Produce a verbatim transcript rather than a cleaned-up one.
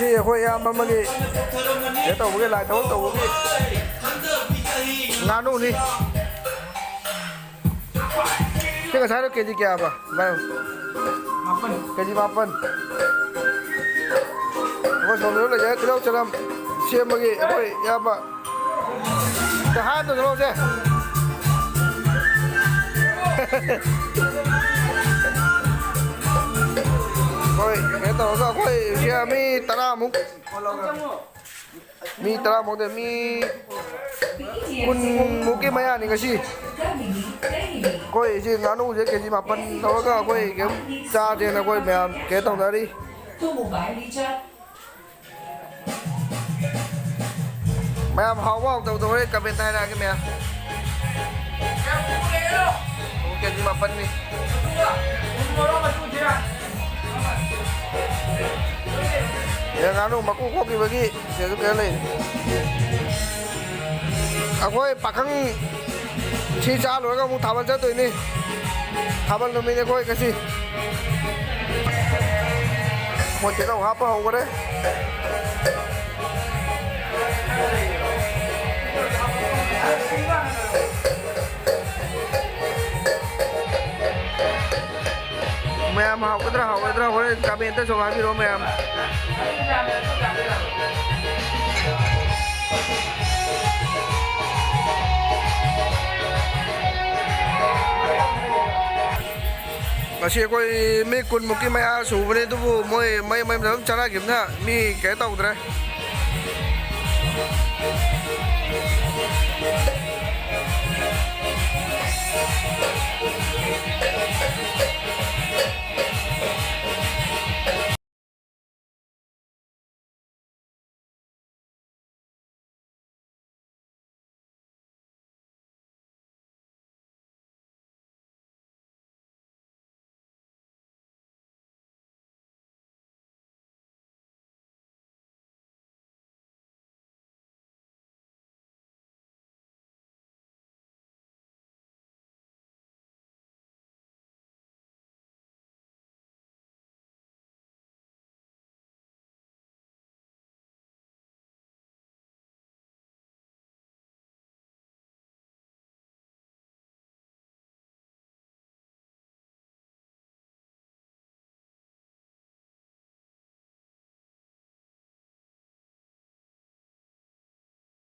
ꯁꯤ ꯑꯩꯈꯣꯏ ꯏꯌꯥꯝꯕ ꯑꯃꯒꯤ ꯀꯩꯅꯣ ꯇꯧꯕꯒꯤ, ꯂꯥꯏ ꯊꯕꯛ ꯇꯧꯕꯒꯤ ꯉꯥꯅꯨꯅꯤ꯫ ꯁꯤ ꯉꯁꯥꯏꯗꯣ ꯀꯦꯖꯤ ꯀꯌꯥꯕ? ꯀꯦꯖꯤ ꯃꯥꯄꯟ꯫ ꯑꯩꯈꯣꯏ ꯁꯣꯝꯗ ꯂꯩꯖꯔꯦ ꯇꯤꯜꯍꯧ ꯆꯅꯝ ꯁꯦꯝꯕꯒꯤ ꯑꯩꯈꯣꯏ ꯏꯌꯥꯝꯕ꯫ ꯍꯥꯟꯅ ꯇꯧꯁꯜꯂꯛꯑꯣꯁꯦ꯫ ꯑꯩꯈꯣꯏ ꯀꯩꯅꯣ ꯇꯧꯔꯒ ꯑꯩꯈꯣꯏ ꯁꯤꯗ ꯃꯤ ꯇꯔꯥꯃꯨꯛ, ꯃꯤ ꯇꯔꯥꯃꯨꯛꯇ ꯃꯤ ꯀꯨꯟꯃꯨꯛꯀꯤ ꯃꯌꯥꯅꯤ ꯉꯁꯤ꯫ ꯑꯩꯈꯣꯏ ꯁꯤ ꯉꯥꯅꯨꯁꯦ ꯀꯦꯖꯤ ꯃꯥꯄꯟ ꯂꯧꯔꯒ ꯑꯩꯈꯣꯏ ꯀꯩꯅꯣ ꯆꯥꯁꯦꯅ ꯑꯩꯈꯣꯏ ꯃꯌꯥꯝ ꯀꯩꯅꯣ ꯇꯧꯅꯔꯤ꯫ ꯃꯌꯥꯝ ꯍꯥꯎꯕ ꯍꯥꯎꯇꯕꯗꯣ ꯍꯣꯔꯦꯟ ꯀꯃꯦꯟꯇ ꯍꯥꯏꯔꯛꯑꯒꯦ ꯃꯌꯥꯝ꯫ ꯀꯦꯖꯤ ꯃꯥꯄꯟꯅꯤ꯫ ꯌꯦꯟ ꯉꯥꯅꯨ ꯃꯀꯨ ꯈꯣꯛꯈꯤꯕꯒꯤ ꯁꯤꯗꯁꯨ ꯀꯩꯅꯣ ꯂꯩ꯫ ꯑꯩꯈꯣꯏ ꯄꯥꯈꯪ ꯁꯤ ꯆꯥ ꯂꯣꯏꯔꯒ ꯑꯃꯨꯛ ꯊꯥꯕꯜ ꯆꯠꯇꯣꯏꯅꯤ꯫ ꯊꯥꯕꯜ ꯅꯨꯃꯤꯠꯅꯤ ꯑꯩꯈꯣꯏ ꯉꯁꯤ꯫ ꯃꯣꯏ ꯇꯤꯜꯍꯧ ꯍꯥꯞꯄ ꯍꯧꯈꯔꯦ꯫ ꯃꯌꯥꯝ ꯍꯥꯎꯒꯗ꯭ꯔꯥ ꯍꯥꯎꯒꯗ꯭ꯔꯥ ꯍꯣꯔꯦꯟ ꯀꯃꯦꯟꯇ ꯁꯨꯝ ꯍꯥꯏꯕꯤꯔꯛꯑꯣ ꯃꯌꯥꯝ꯫ ꯉꯁꯤ ꯑꯩꯈꯣꯏ ꯃꯤ ꯀꯨꯟꯃꯨꯛꯀꯤ ꯃꯌꯥ ꯁꯨꯕꯅꯤ, ꯑꯗꯨꯕꯨ ꯃꯣꯏ ꯃꯌꯨꯝ ꯃꯌꯨꯝꯗ ꯑꯗꯨꯝ ꯆꯠꯅꯈꯤꯕꯅ ꯃꯤ ꯀꯩꯅꯣ ꯇꯧꯗ꯭ꯔꯦ꯫